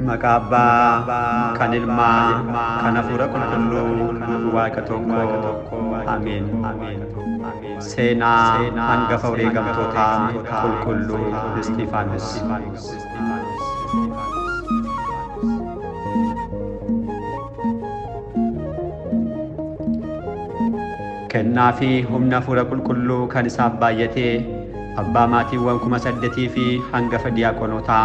Maqaa Abbaa kan Ilmaa kan Hafuura Qulqulluu Waaqa tokko Ameen. Seenaa hangafa wareegamtootaa Qulqulluu Isxifaanos. Kennaa fi humna Hafuura Qulqulluu kan isaaf baay'atee abbaa maatiiwwan 8,000 fi hangafa diyaaqonotaa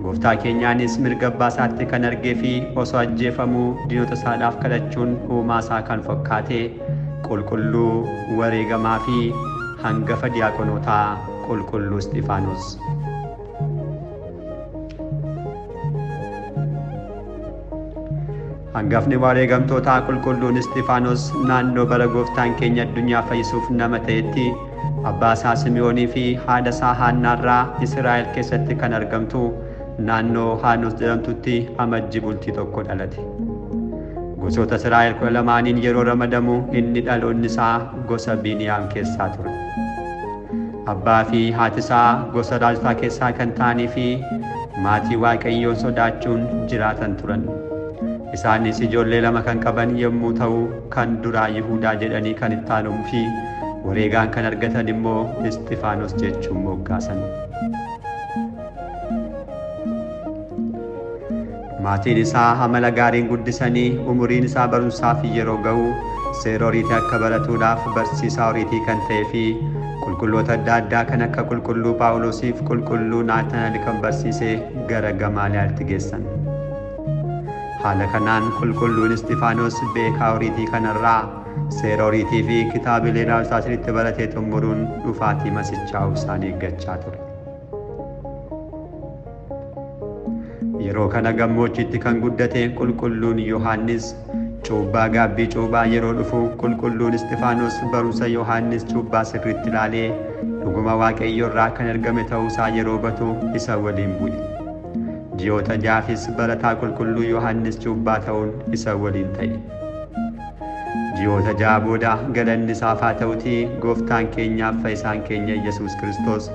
Gooftaa keenyaanis mirga abbaa isaatti kan argee fi osoo ajjeefamuu diinota isaadhaaf kadhachuun uumaa isaa kan fakkaate qulqulluu wareegamaa fi hangafa diyaaqonotaa Qulqulluu Isxifaanos. Hangafni wareegamtootaa Qulqulluun Isxifaanos naannoo bara gooftaan keenya addunyaa fayyisuuf nama ta'etti abbaa isaa Simi'oonii fi haadha isaa Haannaarraa Israa'el keessatti kan argamtu naannoo Haanos jedhamtutti amajji bultii tokko dhalate. Gosoota Israa'el 12 yeroo ramadamu inni dhaloonni isaa gosa Biniyaam keessaa ture. Abbaa fi haati isaa gosa raajotaa keessaa kan ta'anii fi maatii Waaqayyoon sodaachuun jiraatan turan. Isaanis ijoollee lama kan qaban yommuu ta'u kan duraa Yihuudaa jedhanii kan itti aanuu fi wareegaan kan argatan immoo Isxifaanos jechuun moggaasan. Maatiin isaa amala gaariin guddisanii umuriin isaa barumsaaf yeroo ga'u seera horiitii akka baratuudhaaf barsiisaa horiitii kan ta'ee fi qulqulloota adda addaa kan akka Qulqulluu Phaawulosiif Qulqulluu Naatanaal kan barsiise gara Gamaaliyaatti geessan. Haala kanaan Qulqulluun Isxifaanos beekaa horiitii kanarraa seera horiitii fi kitaabilee raajotaa sirriitti baratee xumuruun dhufaatii masichaa obsaan eeggachaa ture. Yeroo kana gammoojjiitti kan guddate Qulqulluun Yohaannis cuubbaa gaabbii cuubaa yeroo dhufu Qulqulluun Isxifaanos barumsa Yohaannis cuubbaa sirriitti ilaalee dhuguma Waaqayyo irraa kan ergame ta'uusaa yeroo hubatu isa waliin bu'e. Ji'oota jaafis barataa Qulqulluu Yohaannis cuubbaa ta'uun isa waliin ta'e. Ji'oota ja'a booda galanni isaaf haa ta'utii gooftaan keenyaaf fayyisaan keenya Yesuus Kiristoos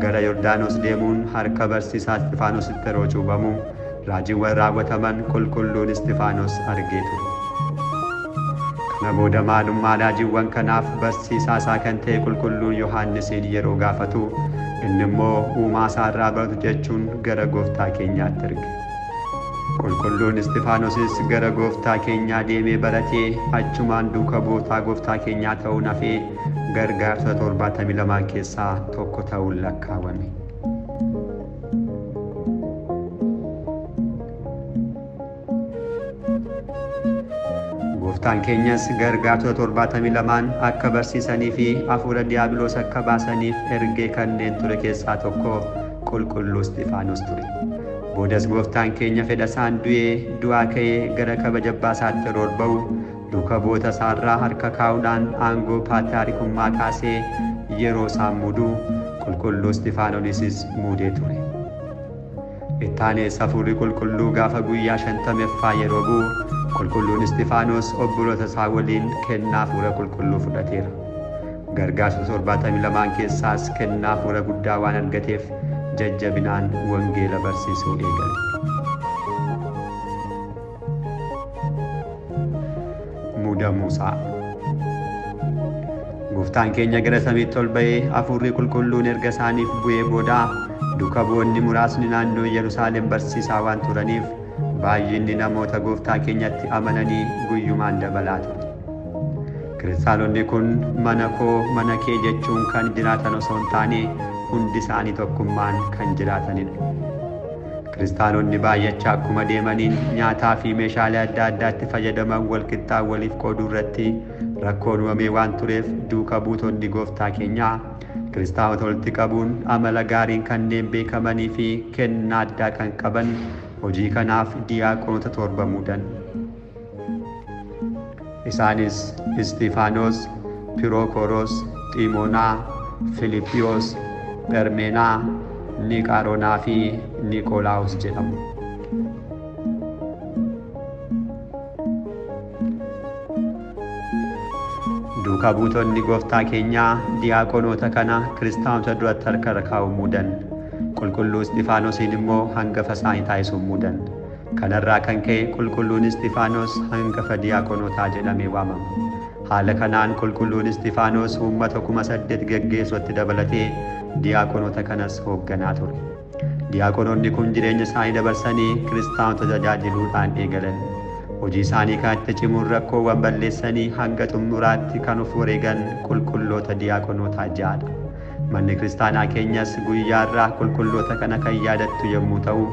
gara Yordaanos deemuun harka barsiisaa Isxifaanositti yeroo cuubamu raajiiwwan raawwataman Qulqulluun Isxifaanos argee ture. Kana booda maalummaa raajiiwwan kanaaf barsiisaa isaa kan ta'e Qulqulluun Yohaannisiin yeroo gaafatu inni immoo uumaa isaa irraa baratu jechuun gara gooftaa keenyaatti erge. Qulqulluun Isxifaanosis gara gooftaa keenyaa deemee baratee achumaan duuka buutaa gooftaa keenyaa ta'uun hafee gargaarsa 72 keessaa tokko ta'uun lakkaawame. Gooftaan keenyas gargaartota 72 akka barsiisanii fi hafuura diiyaabiloos akka baasaniif ergee kanneen ture keessaa tokko Qulqulluu Isxifaanos ture. Boodas gooftaan keenya fedha isaan du'ee du'aa ka'ee gara kabaja abbaa isaatti yeroo ba'u duuka bu'oota isaarraa harka kaa'uudhaan aangoo paatriyaarikummaa kaasee yeroo isaan muuduu Qulqulluu Isxifaanonisis muudee ture. Ittaanees hafuurri qulqulluu gaafa guyyaa 50ffaa yeroo bu'u Qulqulluun Isxifaanos obboloota isaa waliin kennaa hafuura qulqulluu fudhateera. Gargaarsa 72 keessaas kennaa hafuura guddaa waan argateef jajjabinaan wangeela barsiisuu eegale. Muudamuusaa. Gooftaan keenya gara samiitti ol ba'ee hafuurri qulqulluun erga isaaniif bu'ee booda duuka bu'oonni muraasni naannoo Yerusaalem barsiisaa waan turaniif baay'inni namoota gooftaa keenyatti amananii guyyumaan dabalaa ture. Kiristaanonni kun mana koo mana kee jechuun kan jiraatan osoo hin taane hundi isaanii tokkummaan kan jiraatanidha. Kiristaanonni baay'achaa akkuma deemaniin nyaataa fi meeshaalee adda addaatti fayyadaman walqixxaa waliif qooduu irratti rakkoon uumamee waan tureef duuka buutonni gooftaa keenyaa kiristaanota walitti qabuun amala gaariin kanneen beekamanii fi kennaa addaa kan qaban hojii kanaaf diyaaqoonota 7 muudan. Isaanis Isxifaanos, Pirookoros, Ximoonaa, Filiphiyos, Phermeenaa, Niqaaroonaa fi Niqolaawus jedhamu. Duuka buutonni gooftaa keenyaa diyaaqonoota kana kiristaanota duratti harka irra kaa'uun muudan. Qulqulluu Isxifaanosiin immoo hangafa isaanii taasisuun muudan. Kanarraa kan ka'e qulqulluun Isxifaanos hangafa diyaaqonotaa jedhamee waamama. Haala kanaan qulqulluun Isxifaanos uummata 8,000 geggeessuutti dabalatee diyaaqonoota kanas hoogganaa ture. Diyaaqonoonni kun jireenya isaanii dabarsanii kiristaanota tajaajiluudhaan eegalan. Hojii isaanii kanatti cimuun rakkoowwan balleessanii hanga xumuraatti kan of wareegan qulqulloota diyaaqonootaa ja'adha. Manni kiristaanaa keenyas guyyaarraa qulqulloota kana kan yaadattu yommuu ta'u,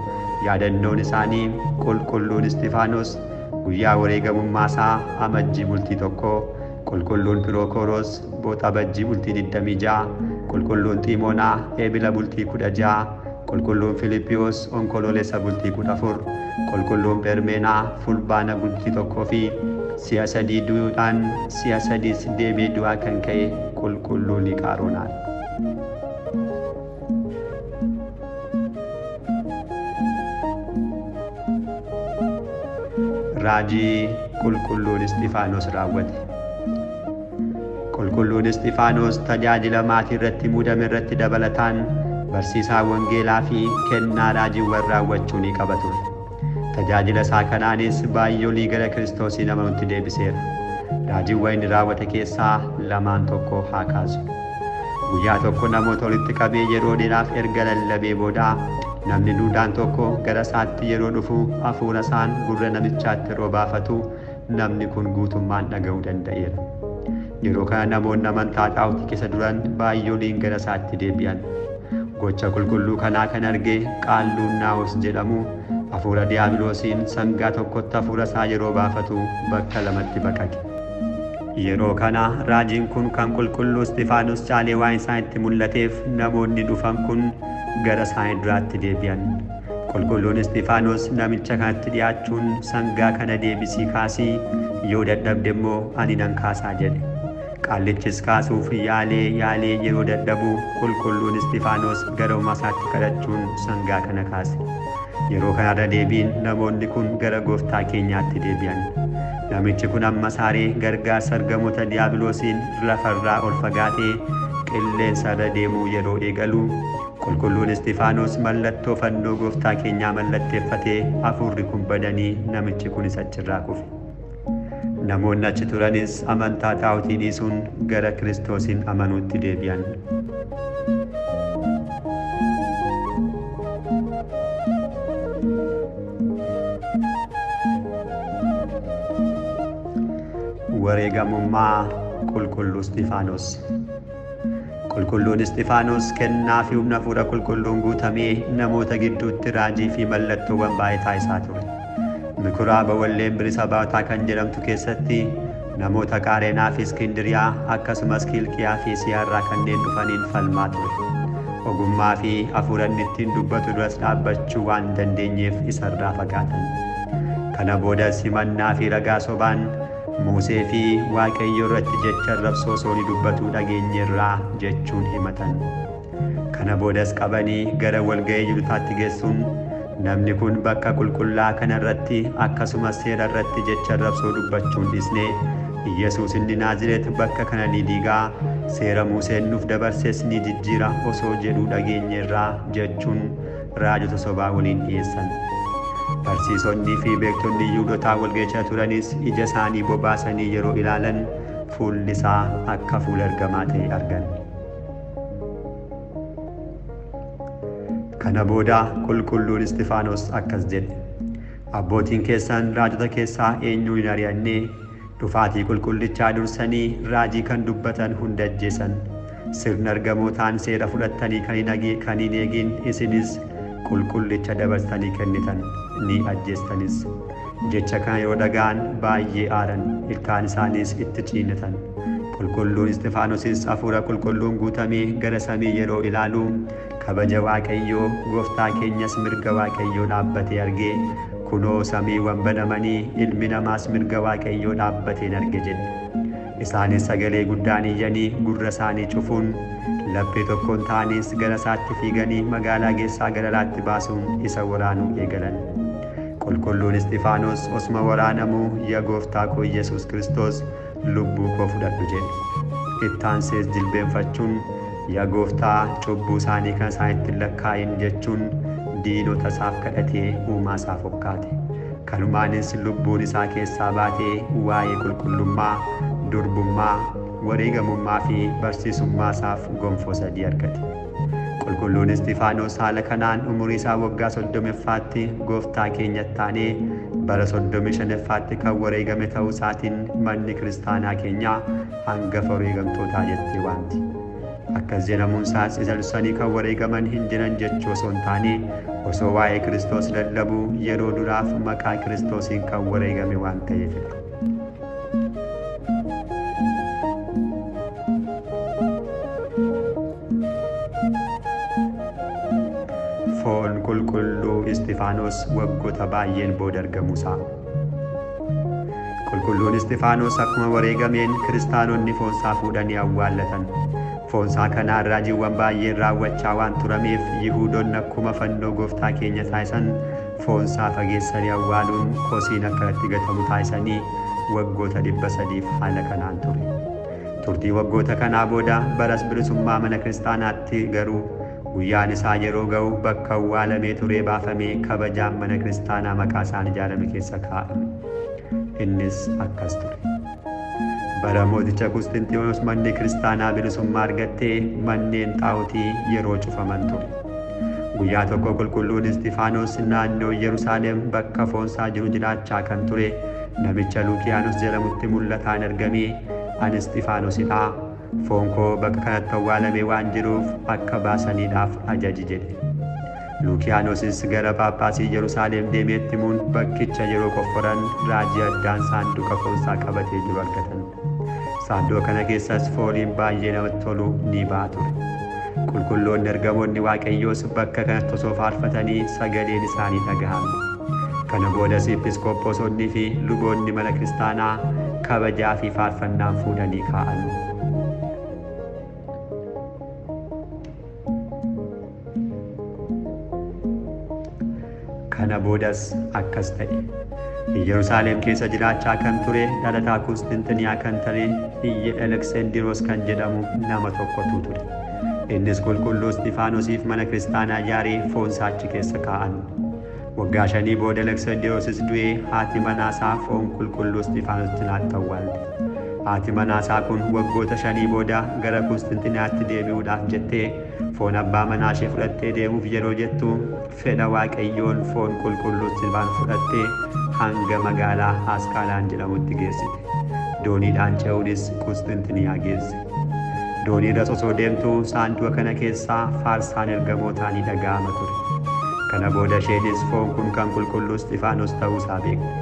yaadannoon isaanii qulqulluun Isxifaanos guyyaa wareegamummaa isaa amajjii bultii 1, qulqulluun Pirookoros Booxabajjii bultii 26, qulqulluun Xiimoonaa Eebila bultii 16, qulqulluun Filiippiyoos Onkoloolessa bultii 14, qulqulluun Phermeenaa Fulbaana bultii 1 fi si'a 3 du'uudhaan si'a 3 deebi'ee du'aa kan ka'e qulqulluu Liqaaronaadha. Raajii qulqulluun Isxifaanos raawwate. Qulqulluun Isxifaanos tajaajila maatii irratti muudame irratti dabalataan barsiisaa wangeelaa fi kennaa raajiiwwan raawwachuu ni qaba ture. Tajaajila isaa kanaanis baay'oolii gara Kiristoosiin amanutti deebiseera. Raajiiwwan inni raawwate keessaa lamaan tokko haa kaasu. Guyyaa tokko namoota walitti qabee yeroo dheeraaf erga lallabee booda namni duudaan tokko gara isaatti yeroo dhufu hafuura isaan gurra namichaatti yeroo baafatu namni kun guutummaan dhaga'uu danda'eera. Yeroo kana namoonni amantaa xaawutii keessa duran baay'ooliin gara isaatti deebi'an. Gocha qulqulluu kanaa kan arge qaalluun Naawus jedhamu hafuura diiyaabiloosiin sangaa tokkotti hafuura isaa yeroo baafatu bakka lamatti baqaqe. Yeroo kana raajiin kun kan qulqulluu Isxifaanos caalee waan isaanitti mul'ateef namoonni dhufan kun gara isaanii duraatti deebi'an. Qulqulluun Isxifaanos namicha kanatti dhiyaachuun sangaa kana deebisii kaasii yoo dadhabde immoo ani nan kaasaa jedhe. Qaallichis kaasuuf yaalee yaalee yeroo dadhabu qulqulluun Isxifaanos gara uumaa isaatti kadhachuun sangaa kana kaase. Yeroo kanarra deebiin namoonni kun gara gooftaa keenyaatti deebi'an. Namichi kun amma saaree gargaarsa ergamoota diiyaabiloosiin lafarraa ol fagaatee qilleensa irra deemuu yeroo eegalu qulqulluun Isxifaanos mallattoo fannoo gooftaa keenyaa mallatteeffatee hafuurri kun badanii namichi kunis achirraa kufe. Namoonni achi turanis amantaa xaawutii dhiisuun gara Kiristoosiin amanuutti deebi'an. Wareegamummaa qulqulluu Isxifaanos. Qulqulluun Isxifaanos kennaa fi humna hafuura qulqulluun guutamee namoota gidduutti raajii fi mallattoowwan baay'ee taasisaa ture. Mikuraaba walleen bilisa baataa kan jedhamtu keessatti namoota Qaareenaa fi Iskindiriyaa akkasumas Kiilqiyaa fi Siyaarraa kanneen dhufaniin falmaa ture. Ogummaa fi hafuura inni ittiin dubbatu duras dhaabbachuu waan dandeenyeef isarraa fagaatan. Kana boodas himannaa fi ragaa sobaan Musee fi Waaqayyo irratti jecha arrabsoo osoo ni dubbatu dhageenyeerraa jechuun himatan. Kana boodas qabanii gara walga'ii Yihuudotaatti geessuun namni kun bakka qulqullaa kanarratti akkasumas seera irratti jecha arrabsoo dubbachuun dhiisnee Iyyasuus inni Naazireet bakka kana ni diigaa seera Museen nuuf dabarses ni jijjiira osoo jedhuu dhageenyeerraa jechuun raajota sobaa waliin dhiyeessan. Barsiisonnii fi beektonni Yihuudotaa walga'icha turanis ija isaanii bobaasanii yeroo ilaalan fuulli isaa akka fuula ergamaa ta'e argan. Kana booda qulqulluun Isxifaanos akkas jedhe. Abbootiin keessan raajota keessaa eenyuu hin ari'anne dhufaatii qulqullichaa dursanii raajii kan dubbatan hunda ajjeesan. Sirna ergamootaan seera fudhattanii kan hin eegin isinis qulqullicha dabarsanii kennitan ni ajjeestanis. Jecha kana yeroo dhaga'an baay'ee aaran, ilkaan isaaniis itti ciinnatan. Qulqulluun Isxifaanosis hafuura qulqulluun guutamee gara samii yeroo ilaalu kabaja Waaqayyoo gooftaa keenyas mirga Waaqayyoo dhaabbatee argee kunoo samiiwwan banamanii ilmi namaas mirga Waaqayyoo dhaabbateen arge jedhe. Isaanis sagalee guddaan iyyanii gurra isaanii cufuun laphee tokkoon ta'aniis gara isaatti fiiganii magaalaa keessaa gara alaatti baasuun isa waraanuu eegalan. Qulqulluun Isxifaanos osuma waraanamuu yaa gooftaa koo Yesuus Kiristoos Lubbuu koo fudhadhu jedhe. Ittaansees jilbeenfachuun, yaa gooftaa, cubbuu isaanii kan isaan ittiin lakkaa'in jechuun diinota isaaf kadhatee uumaa isaaf okkaate. Kanumaanis lubbuun isaa keessaa baatee waa'ee qulqullummaa, durbummaa, wareegamummaa fi barsiisummaa isaaf gonfoo sadii argate. Qulqulluun Istifaanos haala kanaan umurii isaa waggaa 30ffaatti gooftaa keenyatti taanee bara 35ffaatti kan wareegame ta'uu isaatiin manni kiristaanaa keenyaa hangafa wareegamtootaa jettee waamti. Akkas jedhamuun isaas isa dursanii kan wareegaman hin jiran jechuu osoo hin taane, osoo waa'ee Kiristoos lallabuu yeroo duraaf maqaa Kiristoosiin kan wareegame waan ta'eefidha. Foon qulqulluu Istifaanos waggoota baay'een booda argamuusaa. Qulqulluun Istifaanos akkuma wareegameen kiristaanonni foonsaa fuudhanii awwaallatan. Foonsaa kanaan raajiiwwan baay'een raawwachaa waan turameef Yihuudoonni akkuma fannoo gooftaa keenya taasisan foonsaa fageessanii awwaaluun kosiin akkanatti gatamu taasisanii waggoota 300 haala kanaan ture. Turtii waggoota kanaa booda baras bilisummaa mana kiristaanaatti garuu guyyaan isaa yeroo ga'u bakka awwaalamee turee baafamee kabajaan mana kiristaanaa maqaa isaan ijaarame keessa kaa'ame. Innis akkas ture. Bara mooticha Qusxinxiyoos manni kiristaanaa bilisummaa argattee manneen xaa'otii yeroo cufaman ture. Guyyaa tokko qulqulluun Istifaanos naannoo Yerusaalem bakka foonsaa jiru jiraachaa kan ture namicha Luukiyaanos jedhamutti mul'ataan argamee, ani Istifaanosidha, foon koo bakka kanatti awwaalamee waan jiruuf akka baasaniidhaaf ajaji jedhe. Luukiyaanosis gara Phaaphaasii Yerusaalem deemeetti himuun bakkicha yeroo qofforan raajii addaan saanduqa foonsaa qabatee jiru argatan. Saanduqa kana keessas fooliin baay'ee namatti tolu ni ba'a ture. Qulqulloonni ergamoonni Waaqayyoos bakka kanatti osoo faarfatanii sagaleen isaanii dhagahame. Kana boodas episkoopoosonni fi luboonni mana kiristaanaa kabajaa fi faarfannaan fuudhanii kaa'an. Kana boodas akkas ta'e. Yerusaalem keessa jiraachaa kan ture dhalataa Qusxinxiniyaa kan ta'e Aleksendiroos kan jedhamu nama tokkotu ture. Innis qulqulluu Isxifaanosiif mana kiristaanaa ijaaree foonsaa achi keessa kaa'an. Waggaa 5 booda Aleksendiroosis du'ee haati manaasaa foon qulqulluu Isxifaanos cinaatti awwaalte. Haati manaasaa kun waggoota 5 booda gara Qusxinxiniyaatti deebi'uudhaaf jettee foon abbaa manaa ishee fudhattee deemuuf yeroo jettu fedha Waaqayyoon foon qulqulluu Isxifaanos fudhattee hanga magaalaa Askaalaan jedhamutti geessite. Dooniidhaan ce'uunis Qusxinxiniyaa geesse. Doonii irra osoo deemtu saanduqa kana keessaa faarsaan ergamootaa ni dhaga'ama ture. Kana booda isheenis foon kun kan qulqulluu Isxifaanos ta'uusaa beekte.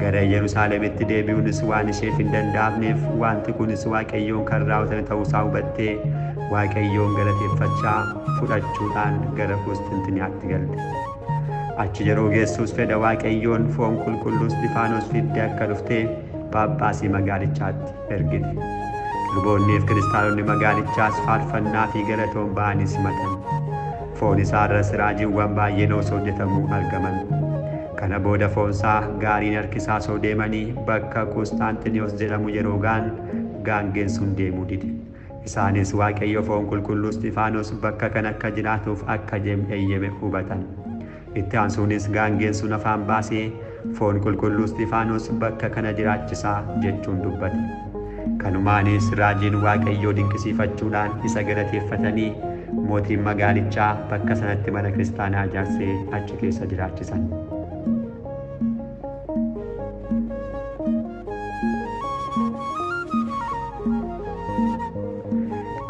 Gara Yerusaalemitti deebi'uunis waan isheef hin danda'amneef wanti kunis Waaqayyoon kan raawwatame ta'uusaa hubattee Waaqayyoon galateeffachaa fudhachuudhaan gara Qusxinxiniyaatti galte. Achi yeroo geessus fedha Waaqayyoon foon qulqulluu Isxifaanos fiddee akka dhuftee Phaaphaasii magaalichaatti ergite. Luboonnii fi kiristaanonni magaalichaas faarfannaa fi galatoon ba'anii simatan. Foon isaarras raajiiwwan baay'een osoo hojjetamuu argaman. Kana booda foonsaa gaariin harkisaa osoo deemanii bakka Qusxaanxiniyoos jedhamu yeroo ga'an gaangeen sun deemuu dide. Isaanis Waaqayyo foon qulqulluu Isxifaanos bakka kana akka jiraatuuf akka eeyyame hubatan. Itti aansuunis gaangeen sun afaan baasee foon qulqulluu Isxifaanos bakka kana jiraachisaa jechuun dubbate. Kanumaanis raajiin Waaqayyoo dinqisiifachuudhaan isa galateeffatanii mootiin magaalichaa bakka sanatti mana kiristaanaa ijaarsee achi keessa jiraachisan.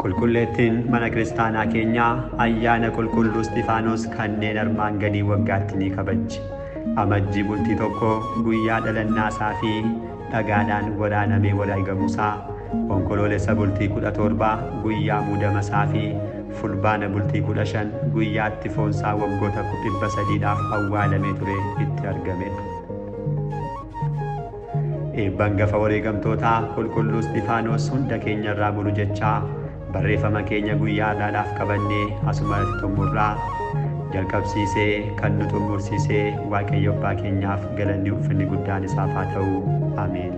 Qulqulleettiin mana kiristaanaa keenyaa ayyaana qulqulluu Isxifaanos kanneen armaan gadii waggaatti ni kabajji. Amajjii bultii 1 guyyaa dhalannaa isaa fi dhagaadhaan waraanamee wareegamuusaa, Onkoloolessa bultii 17 guyyaa muudama isaa fi Fulbaana bultii 15 guyyaatti foonsaa waggoota 300dhaaf awwaalamee ture itti argamedha. Eebba hangafa wareegamtootaa qulqulluu Isxifaanos hunda keenyarraa bulu jechaa barreeffama keenya guyyaa har'aadhaaf qabannee asumatti xumurraa. Jalqabsiisee kan nu xumursiisee Waaqayyo Abbaa keenyaaf galanni ulfinni guddaan isaaf haa ta'u. Ameen.